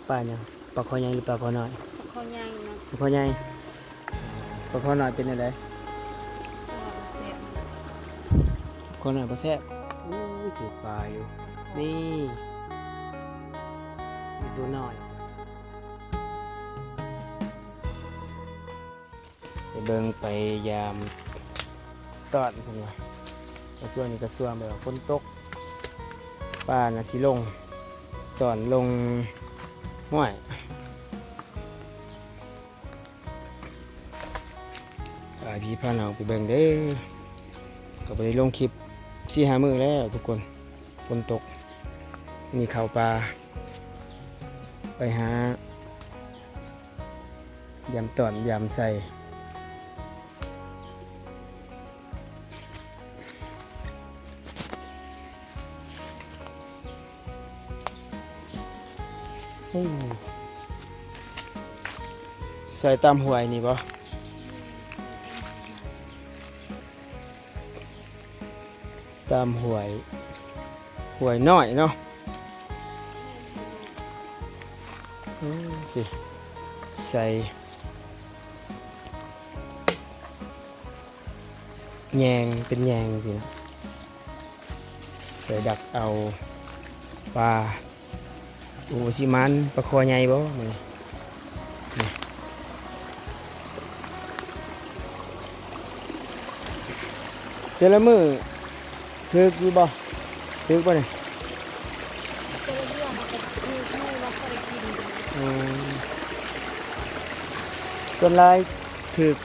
ປາຫຍັງ? ປາຄໍໃຫຍ່ ຫຼື ປາຄໍນ້ອຍ? ປາຄໍໃຫຍ່ນະ. ປາຄໍໃຫຍ່. ປາຄໍນ້ອຍເປັນແນວໃດ? ປາຄໍນ້ອຍບໍ່ແຊບ. ໂອ້ຍ ຖືກປາຢູ່. ນີ້ ມີຕົວນ້ອຍ. ໄປເບິ່ງໄປຢາມຕອນເພິ່ນວ່າ ກະຊ່ວງນີ້ກະຊ່ວງແບບວ່າຝົນຕົກ ປາໜ້າຊິລົງ ຕອນລົງຫ້ວຍ. ພາພີ່ພານ້ອງໄປເບິ່ງເດີ ກະບໍ່ໄດ້ລົງຄລິບສີ່ຫ້າມື້ແລ້ວທຸກຄົນ ຝົນຕົກ ນີ້ເຂົ້າປ່າ ໄປຫາ ຢາມຕອນຢາມໃສ່. ໂອ້ ໃສ່ຕາມຫ້ວຍນີ້ບໍ່? ຕາມຫ້ວຍ ຫ້ວຍນ້ອຍເນາະ. ໂອ້ ໃສ່ແຍງ ເປັນແຍງຊີ້ນະ ໃສ່ດັກເອົາປາ. ໂອ້ ຊິມານປາຄໍໃຫຍ່ບໍ່ມື້ນີ້? ນີ້ ແຕ່ລະມື້ຖືກຢູ່ບໍ່? ຖືກບໍ່ນີ້? ແຕ່ລະເທື່ອມັນກະຖືກຢູ່ ບໍ່ຄ່ອຍໄດ້ກິນ. ອືມ ສ່ວນຫຼາຍຖືກ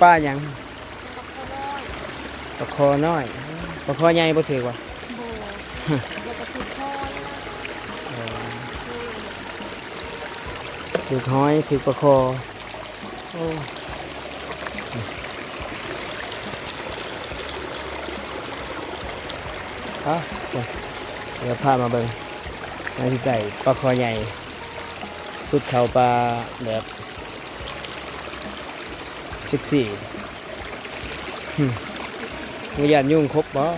ປາຫຍັງ? ປາຄໍນ້ອຍ. ປາຄໍນ້ອຍ. ປາຄໍໃຫຍ່ບໍ່ຖືກຫວາ? ບໍ່ ແລ້ວກະຖືກຫອຍ. ເອີ ຖືກຫອຍ ຖືກປາຄໍ. ໂອ້ ອະ ດຽວພາມາເບິ່ງ ມາຊິໄດ້ປາຄໍໃຫຍ່ ສຸດເຂົ້າປ່າແບບ ເຊັກຊີ. ຫຶ ບໍ່ຢ້ານຍຸງຂົບບໍ່?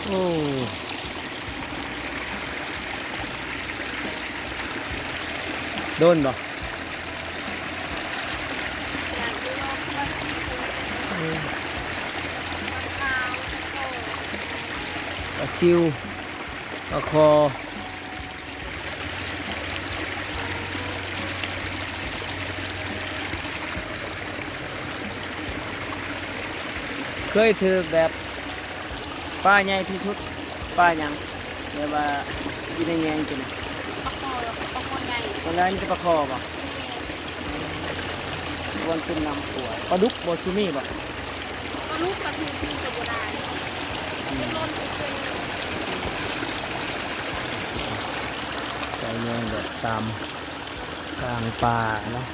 ໂອ້ ໂດນບໍ່? ປາຊິວ ປາຄໍ. ເຄີຍຖືກແບບປາໃຫຍ່ທີ່ສຸດ ປາຫຍັງ? ແບບວ່າຢູ່ໃນແຍງກິນ ປາຄໍ ປາຄໍໃຫຍ່. ສ່ວນຫຼາຍມີແຕ່ປາຄໍບໍ່? ແມ່ນ. ຄວນເປັນນ້ຳຂົ້ວ. ປາດຸກບໍ່ ຊິມີບໍ່? ປາດຸກກະຖືກ ຖືກກະບໍ່ໄດ້. ອືມ ໃສ່ແຍງແບບຕາມກາງປ່າເນາະ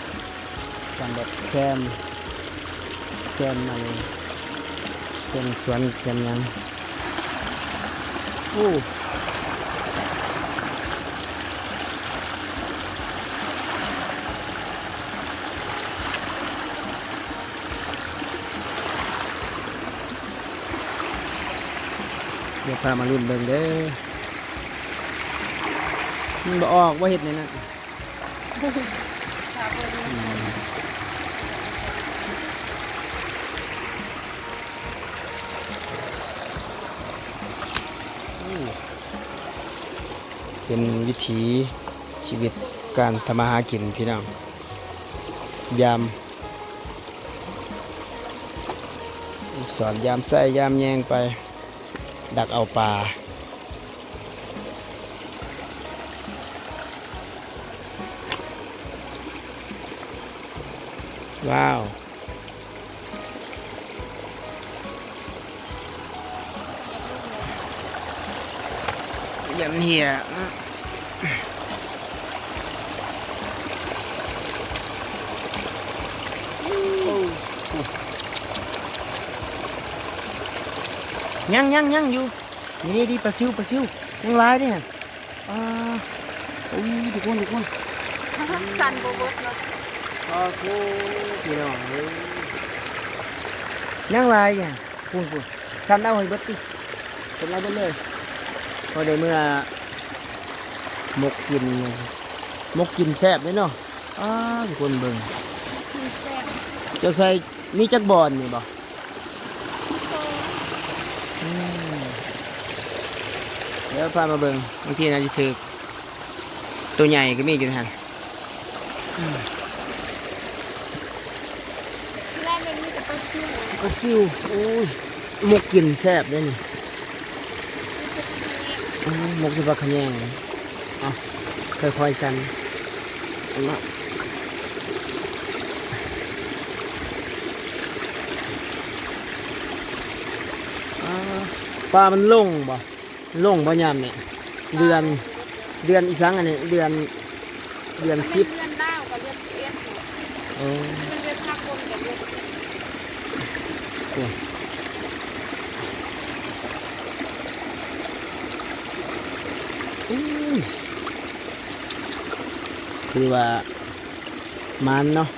ກາງແບບແຄມ ແຄມອັນ ແຄມສວນ ແຄມຫຍັງ. ໂອ້ ດຽວພາມາລຸ້ນເບິ່ງເດີ ມັນບໍ່ອອກບໍ່ ເຮັດແນວນັ້ນ. ໂອ້ ເປັນວິຖີຊີວິດການທຳມາຫາກິນພີ່ນ້ອງ ຍາມສອນ ຍາມໃສ່ ຍາມແຍງໄປ ດັກເອົາປາ. ວ້າວ ຢ້ານເຫື່ອ. ໂອ້ ຍັງ ຍັງ ຍັງຢູ່ ນີ້ ນີ້ ປາຊິວ ປາຊິວ ຍັງຫຼາຍເດ້ຫັ້ນ. ປາ ໂອ້ຍ ທຸກຄົນ ທຸກຄົນ ສັ່ນບໍ່ເບິດເນາະ. ປາໂທ້ ພີ່ນ້ອງເອີຍ ຍັງຫຼາຍຢູ່ ພຸ້ນ ພຸ້ນ ສັ່ນເອົາໃຫ້ເບິດຕິ. ເປັນລາວເບິດເລີຍ. ພໍໄດ້ເມືອໝົກກິນ ໝົກກິນແຊບເດ້ເນາະ. ອ້າ ທຸກຄົນເບິ່ງ ກິນແຊບ. ເຈົ້າໃສ່ ມີຈັກບ່ອນນີ້ບໍ່? ອືມ ດຽວພາມາເບິ່ງ ບາງທີອາດຈະຖືກ ໂຕໃຫຍ່ກໍມີຢູ່ຫັ້ນ. ອືມ ທີ່ແລກມັນມີແຕ່ປາຊິວ ປາຊິວ. ໂອ້ຍ ໝົກກິນແຊບເດ້ນີ້. ມີແຕ່ປາຊິວ. ອືມ ໝົກໃສ່ຜັກຂະແຍງ. ເອົາ ຄ່ອຍໆ ສັ່ນເນາະ. ອາ ປາມັນລົງບໍ່? ລົງບໍ່ຍາມນີ້? ເດືອນ ເດືອນອີ່ສັງອັນນີ້? ເດືອນ ເດືອນສິບ ເດືອນລາວກໍເດືອນສິບເອັດ. ໂອ້ ມັນເດືອນສາກົນກໍເດືອນສິບ. ໂອ້ ໂອ້ຍ ຖືວ່າໝານເນາະ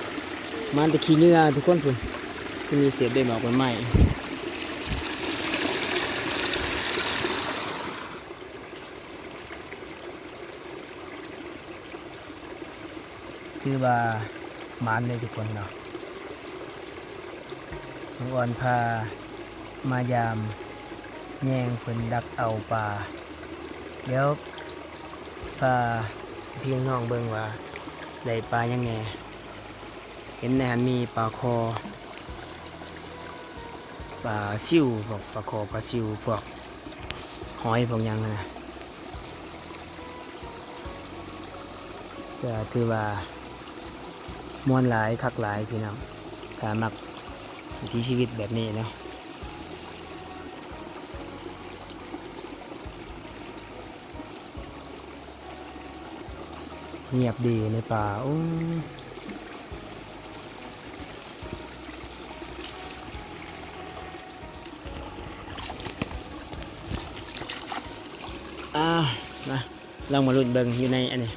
ໝານແຕ່ຂີ້ເຫຍື້ອທຸກຄົນພຸ້ນ. ຄືມີເສດໃບໝອກໃບໄມ້. ຖືວ່າໝານເລີຍທຸກຄົນເນາະ. ນ້ອງອອນພາມາຢາມແຍງເພິ່ນດັກເອົາປາ. ດຽວພາພີ່ນ້ອງເບິ່ງວ່າໄດ້ປາຫຍັງແດ່. ເຫັນໃນຫັ້ນມີປາຄໍ ປາຊິວ ພວກປາຄໍ ປາຊິວ ພວກຫອຍ ພວກຫຍັງຫັ້ນນະ. ກໍຖືວ່າມ່ວນຫຼາຍ ຄັກຫຼາຍພີ່ນ້ອງ ຖ້າມັກວິຖີຊີວິດແບບນີ້ເນາະ. ງຽບດີໃນປ່າ. ໂອ້ ອ່າ ມາ ລອງມາລຸ້ນເບິ່ງຢູ່ໃນອັນນີ້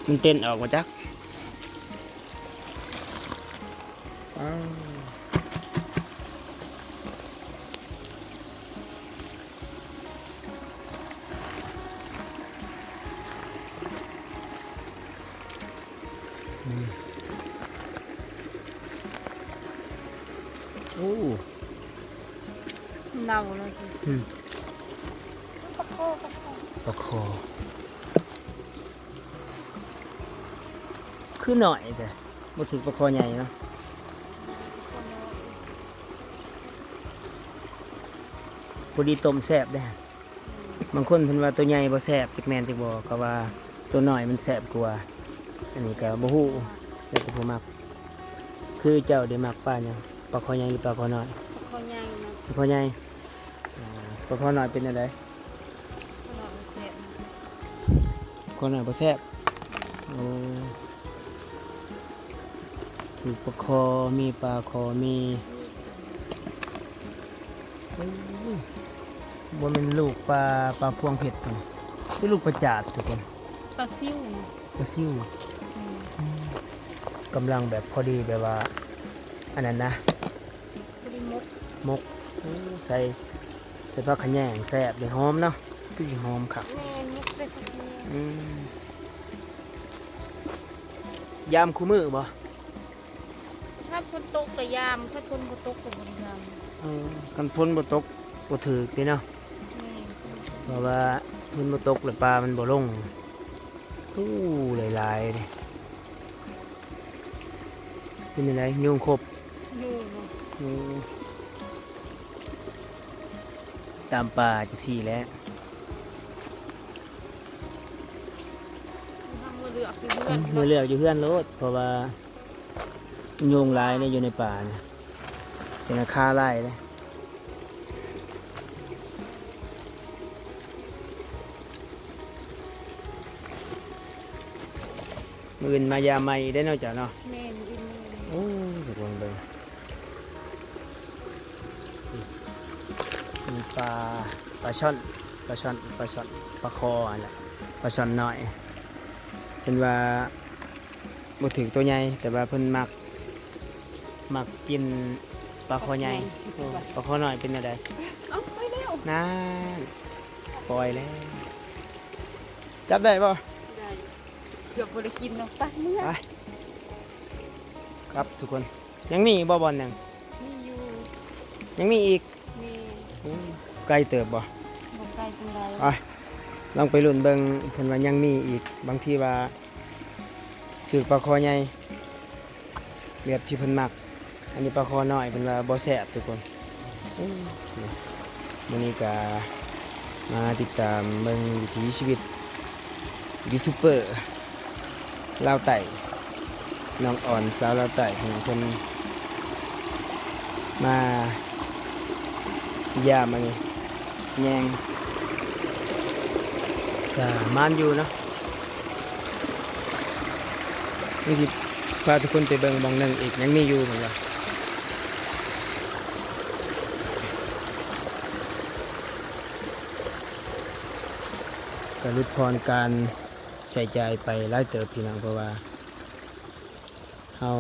ມັນເຕັ້ນອອກບໍ່ຈັກ. ອ້າວ ໂອ້ ເນົ່າເລີຍ. ອືມ ປາຄໍ ປາຄໍ ປາຄໍ. ຄືໜ້ອຍແທ້ ບໍ່ຖືກປາຄໍໃຫຍ່ເນາະ. ພໍດີຕົ້ມແຊບເດ້. ບາງຄົນເພິ່ນວ່າໂຕໃຫຍ່ບໍ່ແຊບ ຈັກແມ່ນຈັກບໍ່ ເຂົາວ່າໂຕນ້ອຍມັນແຊບກວ່າ. ອັນນີ້ກໍບໍ່ຮູ້ ແລ້ວແຕ່ຜູ້ມັກ. ຄືເຈົ້າໄດ້ມັກປາຫຍັງ? ປາຄໍໃຫຍ່ ຫຼື ປາຄໍນ້ອຍ? ປາຄໍໃຫຍ່ນະ. ປາຄໍໃຫຍ່. ອ່າ ປາຄໍນ້ອຍເປັນແນວໃດ? ປາຄໍນ້ອຍບໍ່ແຊບ. ປາຄໍນ້ອຍບໍ່ແຊບ. ໂອ້ ມີປາຄໍ ມີປາຄໍ ມີ ໂອ້ ບໍ່ແມ່ນລູກປາ ປາພວງເພັດ ເປັນລູກປາຈາດທຸກຄົນ. ປາຊິວ ປາຊິວ. ອືມ ອືມ ກຳລັງແບບພໍດີ ແບບວ່າ ອັນນັ້ນນະ ພໍດີໝົກ ໝົກ. ໂອ້ ໃສ່ ໃສ່ຜັກຂະແຍງແຊບເດ້ ຫອມເນາະ ຄືຊິຫອມຄັກ. ແມ່ນ ໝົກໃສ່ຜັກຂະແຍງ. ອືມ ຢາມຄູ່ມື້ບໍ່? ຖ້າຝົນຕົກກໍຢາມ ຖ້າຝົນບໍ່ຕົກກໍບໍ່ໄດ້ຢາມ. ເອີ ຄັນຝົນບໍ່ຕົກບໍ່ຖືກເດ້ເນາະ. ແມ່ນ ເພາະວ່າຝົນບໍ່ຕົກແລ້ວປາມັນບໍ່ລົງ. ໂອ້ ຫຼາຍໆເດ້. ເປັນຈັ່ງໃດ ຍຸງຄົບ? ຍຸງ. ໂອ້ ຕາມປ່າຈັ່ງຊີ້ແຫຼະ. ເຮົາມາເລືອກຢູ່ເຮືອນ ອືມ ເນາະ ມາເລືອກຢູ່ເຮືອນໂລດ ເພາະວ່າ ຍຸງຫຼາຍເດ້ ຢູ່ໃນປ່ານະ ເປັນລາຄາຫຼາຍເດ້. ມື້ອື່ນມາຢາມໃໝ່ອີກເດ້ເນາະ ເຈົ້າເນາະ. ແມ່ນ ມື້ອື່ນ. ໂອ້ ທຸກຄົນເບິ່ງ ມີປາ ປາຊ່ອນ ປາຊ່ອນ ປາຊ່ອນ ປາຄໍຫັ້ນແຫຼະ ປາຊ່ອນນ້ອຍ. ເພິ່ນວ່າ ບໍ່ຖືກໂຕໃຫຍ່ ແຕ່ວ່າເພິ່ນມັກ ມັກກິນ ປາຄໍໃຫຍ່. ໂອ້ ປາຄໍນ້ອຍເປັນແນວໃດ? ເອົ້າ ໄປແລ້ວ ນັ້ນ ປ່ອຍແລ້ວ. ຈັບໄດ້ບໍ່? ໄດ້. ເກືອບບໍ່ໄດ້ກິນເນາະ. ໄປ ເມືອ ໄປ. ຄັບທຸກຄົນ ຍັງມີອີກບໍ່ບ່ອນໜຶ່ງ? ມີຢູ່. ຍັງມີອີກ? ແມ່ນ. ໂອ້ ໄກເຕີບບໍ່? ບໍ່ໄກປານໃດ. ໄປ ລອງໄປລຸ້ນເບິ່ງ ເພິ່ນວ່າຍັງມີອີກ ບາງທີວ່າຖືກປາຄໍໃຫຍ່ ແບບທີ່ເພິ່ນມັກ. ອັນນີ້ປາຄໍນ້ອຍ ເພິ່ນວ່າບໍ່ແຊບທຸກຄົນ. ໂອ້ ມື້ນີ້ກະມາຕິດຕາມເບິ່ງວິຖີຊີວິດຢູທູບເບີລາວໃຕ້ ນ້ອງອອນສາວລາວໃຕ້ ເພິ່ນມາຢາມອັນນີ້ ແຍງ ກະໝານຢູ່ເນາະ. ນີ້ຊິພາທຸກຄົນໄປເບິ່ງບ່ອນໜຶ່ງອີກ ຍັງມີຢູ່ເພິ່ນວ່າ. ກະຫຼຸດຜ່ອນການໃຊ້ຈ່າຍໄປຫຼາຍເຕີບພີ່ນ້ອງ ເພາະວ່າເຮົາ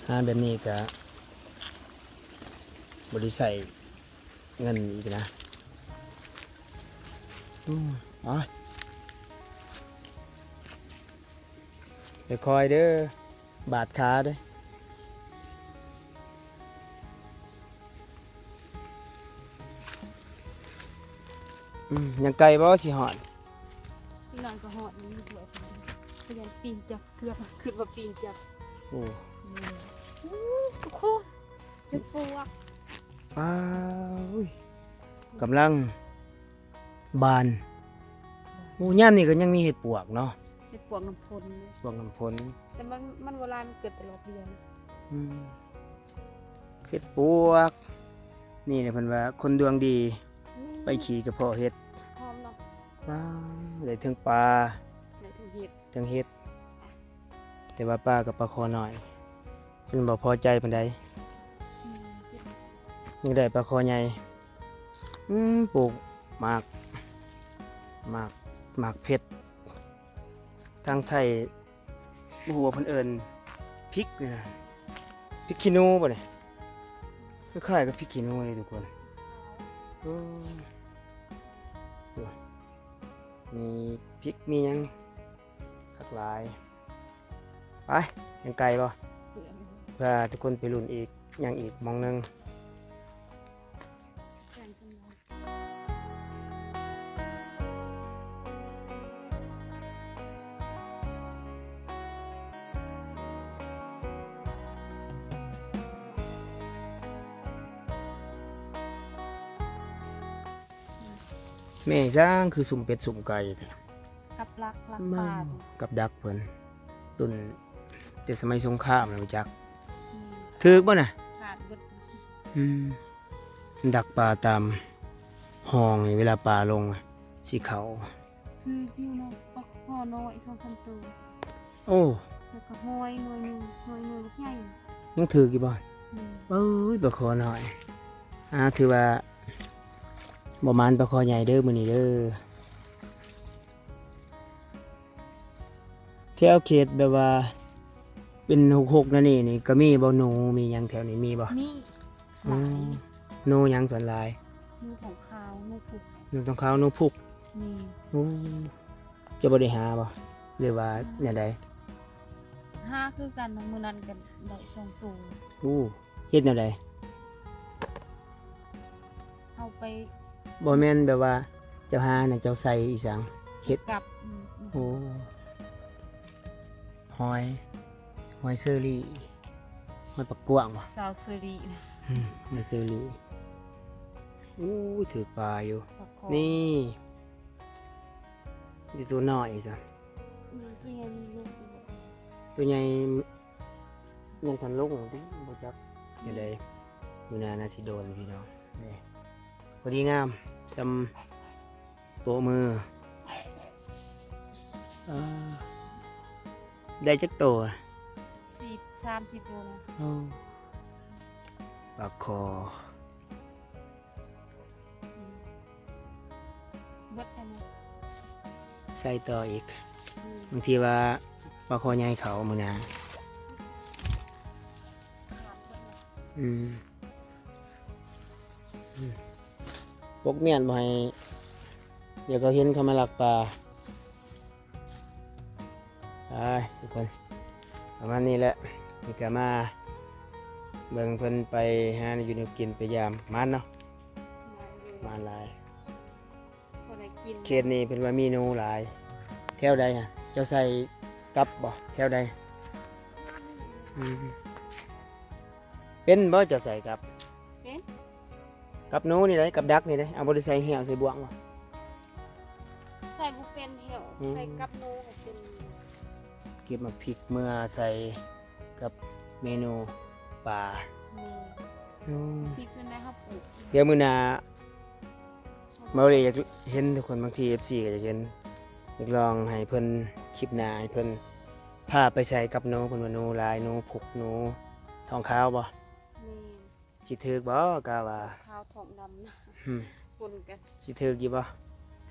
ຫາແບບນີ້ກະ ບໍ່ໄດ້ໃຊ້ເງິນອີກນະ. ອືມ ໄປ ຄ່ອຍໆເດີ ບາດຂາເດີ. ອືມ ຍັງໄກບໍ່ຊິຮອດ? ອີກໜ້ອຍກໍຮອດ. ນີ້ ພະຍາຍາມປີນຈັບ ເກືອບ ຄິດວ່າປີນຈັບ. ໂອ້ ໂອ້ ທຸກຄົນ ເຫັດປວກ. ອ້າວ ກຳລັງບານ. ໂອ້ ຍາມນີ້ກໍຍັງມີເຫັດປວກເນາະ. ເຫັດປວກນ້ຳຝົນ. ປວກນ້ຳຝົນ ແຕ່ມັນ ມັນບໍ່ຫຼາຍ ມັນເກີດແຕ່ລອບດຽວ. ອືມ ເຫັດປວກ ນີ້ແຫຼະເພິ່ນວ່າຄົນດວງດີ. ອືມ ໄປຂີ່ກະເພາະເຫັດ ຫອມເນາະ. ວ້າວ ໄດ້ເຖິງປາ ໄດ້ເຖິງເຫັດ ເຖິງເຫັດ. ແຕ່ວ່າປາກັບປາຄໍນ້ອຍ ເພິ່ນບໍ່ພໍໃຈປານໃດ. ອືມ ຍັງໄດ້ປາຄໍໃຫຍ່. ອືມ ປູກໝາກ ໝາກ ໝາກເຜັດ ທາງໄທ ບໍ່ຮູ້ວ່າເພິ່ນເອີ້ນພິກນີ້ນະ ພິກຂີ້ໜູບໍ່ນີ້? ຄ້າຍໆກັບພິກຂີ້ໜູເລີຍທຸກຄົນ. ໂອ້ ມີພິກມີຫຍັງຄັກຫຼາຍ. ໄປ ຍັງໄກບໍ່? ພາທຸກຄົນໄປລຸ້ນອີກ ຍັງອີກໝ່ອງໜຶ່ງ. ແມ່ ຊ່າງຄືສຸມເປັດສຸມໄກ່ແທ້? ກັບດັກ ລັກປາ. ກັບດັກເພິ່ນ ຕົ້ນແຕ່ສະໄໝສົງຄາມແລ້ວຈັກ. ອືມ ຖືກບໍ່ນະ? ຂາດເບິດ. ອືມ ດັກປາຕາມຮ່ອງນີ້ ເວລາປາລົງຊິເຂົ້າ. ຖືກຢູ່ເນາະ ປາຄໍນ້ອຍສອງສາມໂຕ. ໂອ້ ແລ້ວກໍຫອຍໜ່ວຍໜຶ່ງ ຫອຍໜ່ວຍບັກໃຫຍ່. ຍັງຖືກຢູ່ບໍ່? ອືມ ເອີຍ ປາຄໍນ້ອຍ. ອ່າ ຖືວ່າບໍ່ໝານປາຄໍໃຫຍ່ເດີມື້ນີ້ເດີ. ແຖວເຂດແບບວ່າເປັນຮົກໆ ແນວນີ້ນີ້ກໍມີບໍ່? ໜູມີຫຍັງແຖວນີ້ມີບໍ່? ມີ ອືມ ຫຼາຍ. ໜູຫຍັງສ່ວນຫຼາຍ? ໜູທອງຂາວ ໜູພຸກ. ໜູທອງຂາວ ໜູພຸກ. ມີ. ໂອ້ ເຈົ້າບໍ່ໄດ້ຫາບໍ່ ຫຼືວ່າ ອືມ ແນວໃດ? ຫາຄືກັນ ມື້ນັ້ນກໍໄດ້ສອງໂຕ. ໂອ້ ເຮັດແນວໃດ? ເຮົາໄປ ບໍ່ແມ່ນແບບວ່າເຈົ້າຫານະ ເຈົ້າໃສ່ອີ່ຫຍັງ ເຮັດກັບ. ອືມ ໂອ້ ຫອຍ ຫອຍເຊີຣີ ຫອຍປາກກວ້າງບໍ່? ສາວເຊີຣີນະ. ອືມ ຫອຍເຊີຣີ. ໂອ້ຍ ຖືກປາຢູ່. ນີ້ ມີໂຕນ້ອຍຊະ. ອືມ ໂຕໃຫຍ່ມັນລົງ ໂຕໃຫຍ່ຍັງທັນລົງຕິ ບໍ່ຈັກ. ອືມ ຈັ່ງໃດ ມື້ໜ້າໜ້າຊິໂດນພີ່ນ້ອງ. ນີ້ ພໍດີງາມ ສ່ຳໂປ້ມື. ເອີ ໄດ້ຈັກໂຕ? ສີ່ ສາມສີ່ໂຕນະ. ໂອ້ ປາຄໍ. ອືມ ເບິດແລ້ວນະ ໃສ່ຕໍ່ອີກ. ອືມ ບາງທີວ່າປາຄໍໃຫຍ່ເຂົ້າມື້ໜ້າ. ອືມ ອືມ ປົກມ້ຽນບໍ່ໃຫ້ ດຽວເຂົາເຫັນເຂົາມາລັກປາ. ໄປທຸກຄົນ ປະມານນີ້ແຫຼະ ນີ້ກະມາເບິ່ງເພິ່ນໄປຫາແນວຢູ່ແນວກິນ ໄປຢາມ ໝານເນາະ ໝານຢູ່ ໝານຫຼາຍ ພໍໄດ້ກິນ ເຂດນີ້ເພິ່ນວ່າມີໜູຫຼາຍ. ແຖວໃດຫະ ເຈົ້າໃສ່ກັບບໍ່ ແຖວໃດ? ອືມ ເປັນບໍ່ ເຈົ້າໃສ່ກັບ? ເປັນ. ກັບໜູນີ້ໄດ໋ ກັບດັກນີ້ໄດ໋ ເອົາ ບໍ່ໄດ້ໃສ່ແຫ້ວໃສ່ບ່ວງບໍ່? ໃສ່ບໍ່ເປັນແຫ້ວ ອືມ ໃສ່ກັບໜູກໍເປັນ. ເກັບໝາກພິກເມືອໃສ່ກັບເມນູປາ. ແມ່ນ. ໂອ້ ພິກສ່ວນໃຫຍ່ເຮົາປູກ. ດຽວມື້ໜ້າ ເບົາເລ່ຢາກເຫັນທຸກຄົນ ບາງທີເອັຟຊີກໍຢາກເຫັນ ຢາກລອງໃຫ້ເພິ່ນ ຄລິບໜ້າໃຫ້ເພິ່ນພາໄປໃສ່ກັບໜູ. ເພິ່ນວ່າໜູຫຼາຍ ໜູພຸກ ໜູທອງຂາວບໍ່? ແມ່ນ. ຊິຖືກບໍ່ ກະວ່າ ຂາວທອງດຳນະ ອືມ ປົນກັນ ຊິຖືກຢູ່ບໍ່?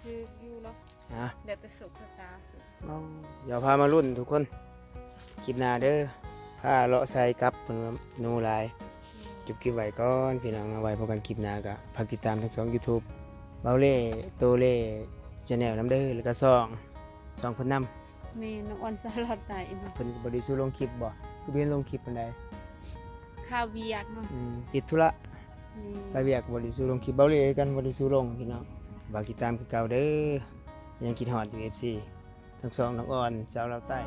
ຖືກຢູ່ເນາະ ຮະ ແລ້ວແຕ່ໂຊກຊະຕາ. ເອົາ ດຽວພາມາລຸ້ນທຸກຄົນ ຄລິບໜ້າເດີ ພາເລາະໃສ່ກັບ ເພິ່ນວ່າໜູຫຼາຍ. ແມ່ນ. ຈົບຄລິບໄວ້ກ່ອນພີ່ນ້ອງເນາະ ໄວ້ພົບກັນຄລິບໜ້າ ກະຝາກຕິດຕາມທັງຊ່ອງຢູທູບ ເບົາເລ່ ໂຕເລ່ Channel ນຳເດີ ແລ້ວກະຊ່ອງ ຊ່ອງເພິ່ນນຳ. ແມ່ນ ນ້ອງອອນສາວລາວໃຕ້ເນາະ. ເພິ່ນກໍບໍ່ໄດ້ສູ່ລົງຄລິບບໍ່? ຄືບໍ່ເຫັນລົງຄລິບປານໃດ? ຄາວຽກເນາະ. ອືມ ຕິດທຸລະ. ແມ່ນ. ຄາວຽກ ບໍ່ໄດ້ສູ່ລົງຄລິບ. ເບົາເລ່ຄືກັນ ບໍ່ໄດ້ສູ່ລົງພີ່ນ້ອງ. ຝາກຕິດຕາມຄືເກົ່າເດີ ຍັງຄິດຮອດຢູ່ ເອັຟຊີ ທັງຊ່ອງນ້ອງອອນສາວລາວໃຕ້.